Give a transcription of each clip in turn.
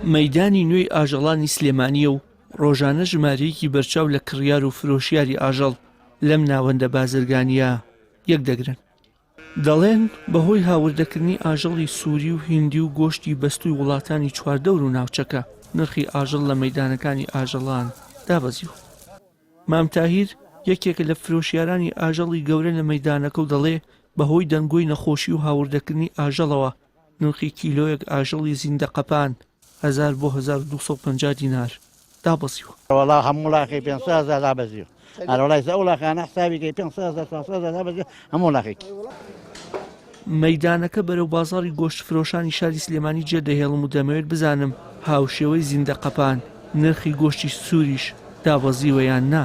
مەیدانی نوێی ئاژەڵانی سلێمانییە و ڕۆژانە ژمارەیەکی بەرچاو لە کڕیار و فرۆشیاری ئاژەڵ لەم ناوەندە بازرگانییە یەکدەگرن. دەڵێن بەهۆی هاوردەکردنی ئاژەڵی سووری و هیندی و گۆشتی بەستووی وڵاتانی چواردەور و ناوچەکە، نرخی ئاژەڵ لە مەیدانەکانی ئاژەڵان دابەزیوە. مام تاهیر، یەکێکە لە فرۆشیارانی ئاژەڵی گەورە لە مەیدانەکە و دەڵێ، بەهۆی دەنگۆی نەخۆشی و هاوردەکردنی ئاژەڵەوە، نرخی کیلۆیەک ئاژەڵی زیندەقەپان هەزار بۆ 1250 دینار دابەزیوە. وەڵا هەموو وڵاخی 500 هەزار دابەزیوە ئەرەوەڵا ئێستا ئەو وڵاخانە حسابی کەی 500 هەزار 400 هەزار دابەزیوە هەموو وڵاخێکی. مەیدانەکە بەرەو بازاڕی گۆشتفرۆشانی شاری سلێمانی جێدەهێڵم و دەمەوێت بزانم هاوشێوەی زیندەقەپان نرخی گۆشتی سووریش دابەزیوە یان نا؟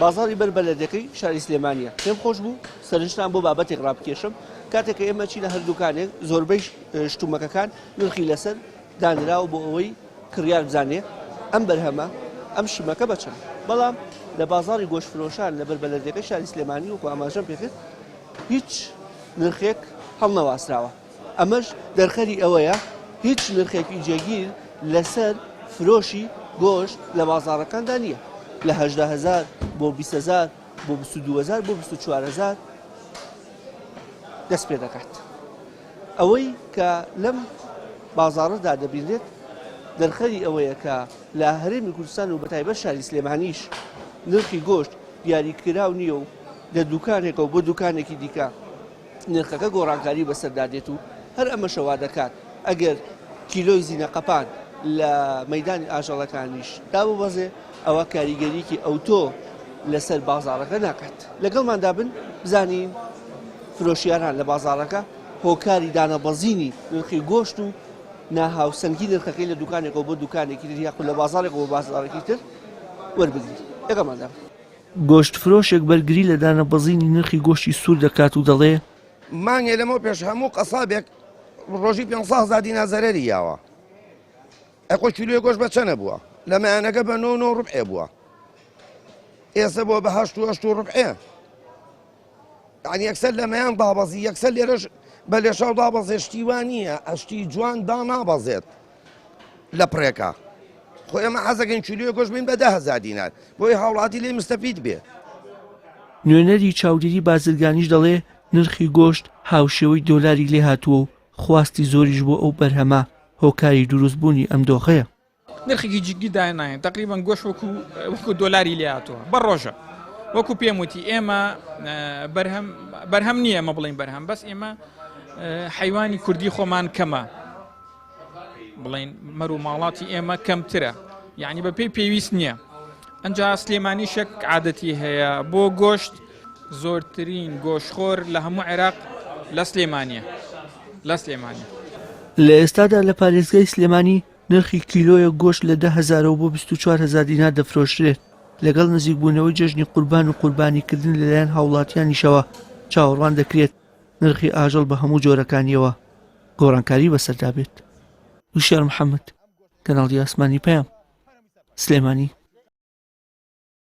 بازاڕی بەر بەلەدیەکەی شاری سلێمانیە. پێم خۆش بوو سەرنجتان بۆ بابەتێک ڕابکێشم، کاتێک کە ئێمە چینە هەر دوکانێک زۆربەی شتومەکەکان نرخی لەسەر دانراوە بۆ ئەوەی کڕیار بزانێ ئەم بەرهەمە ئەم شمەکە بە چەند، بەڵام لە بازاڕی گۆشتفرۆشان لە بەر بەلەدیەکەی شاری سلێمانی وەکو ئاماژەم پێکرد هیچ نرخێک هەڵنەواسراوە. ئەمەش دەرخەری ئەوەیە هیچ نرخێکی جێگیر لەسەر فرۆشی گۆشت لە بازاڕەکاندا نییە، لە 18 هەزار بۆ 20 هەزار بۆ 22 هەزار بۆ 24 هەزار دەست پێ دەکات. ئەوەی کە لەم بازاڕەدا دەبینرێت دەرخەری ئەوەیە کە لە هەرێمی کوردستان و بەتایبەت شاری سلێمانیش نرخی گۆشت دیاریکراو نییە و لە دوکانێکەوە بۆ دوکانێکی دیکە نرخەکە گۆڕانکاری بەسەردا دێت و هەر ئەمەشە وا دەکات ئەگەر کیلۆی زینەقەپان لە مەیدانی ئاژەڵەکانیش داببەزێ ئەوە کاریگەریکی ئەوتۆ لەسەر بازاڕەکە ناکات. لەگەڵماندا بن بزانین فرۆشیاران لە بازاڕەکە هۆکاری دانەبەزینی نرخی گۆشت و ناهاوسەنگی نرخەکەی لە دوکانێکەوە بۆ دوکانێکی تر یاخود لە بازاڕێکەوە بۆ بازاڕێکی تر وەربگرین. لەگەڵماندا بن. گۆشتفرۆشێک بەرگری لە دانەبەزینی نرخی گۆشتی سوور دەکات و دەڵێ. مانگێ لەمەو پێش هەموو قەسابێک ڕۆژی 500 هەزار دینار زەرەری یاوە. ئەی خۆ کیلۆی گۆشت بە چەنە بووە؟ لە مەیانەکە بە نۆ نۆ ڕبعێ بووە. ئێستا بۆ بە هەشت و هەشت و ڕبعێ. یعنی یەکسەر لە مەیان دابەزی یەکسەر لێرەش بە لێشاو دابەزێ شتی وا نییە ئەشتی جوان دانابەزێت لە پڕێکا خۆ ئێمە حەزەکەین کیلۆیە گۆشت بین بە 10هزار دینار بۆی هاوڵاتی لێی مستەفید بێ. نوێنەری چاودێری بازرگانیش دەڵێ، نرخی گۆشت هاوشێوەی دۆلاری لێهاتووە و خواستی زۆریش بۆ ئەو بەرهەمە هۆکاری دروستبوونی ئەم دۆخەیە. نرخێکی جدی داناین تقریبا گۆش وەکو وەکو دۆلاری لێ هاتووە بە ڕۆژە وەکو پێم وتی ئێمە بەرهەم بەرهەم نییە ئەمە بڵین بەرهەم بەس ئێمە حیوانی کوردی خۆمان کەمە بڵین مەر و ماڵاتی ئێمە کەمترە یعنی بە پێی پێویست نییە ئەجا سلێمانی شک عادەتی هەیە بۆ گۆشت زۆرترین گۆشخۆر لە هەموو عێراق لە سلێمانە لە سلێمانی. لە ئێستادا لە پارێزگای سلێمانی نرخی کیلۆیەک گۆشت لە دە هەزارەوە بۆ 24 هەزار دینار دەفرۆشرێت، لەگەڵ نزیکبوونەوەی جەژنی قوربان و قوربانیکردن لەلایەن هاوڵاتیانیشەوە چاوەڕوان دەکرێت نرخی ئاژەڵ بە هەموو جۆرەکانیەوە گۆڕانکاری بەسەردا بێت. وشیار محەمەد، کەناڵی ئاسمانی پەیام، سلێمانی.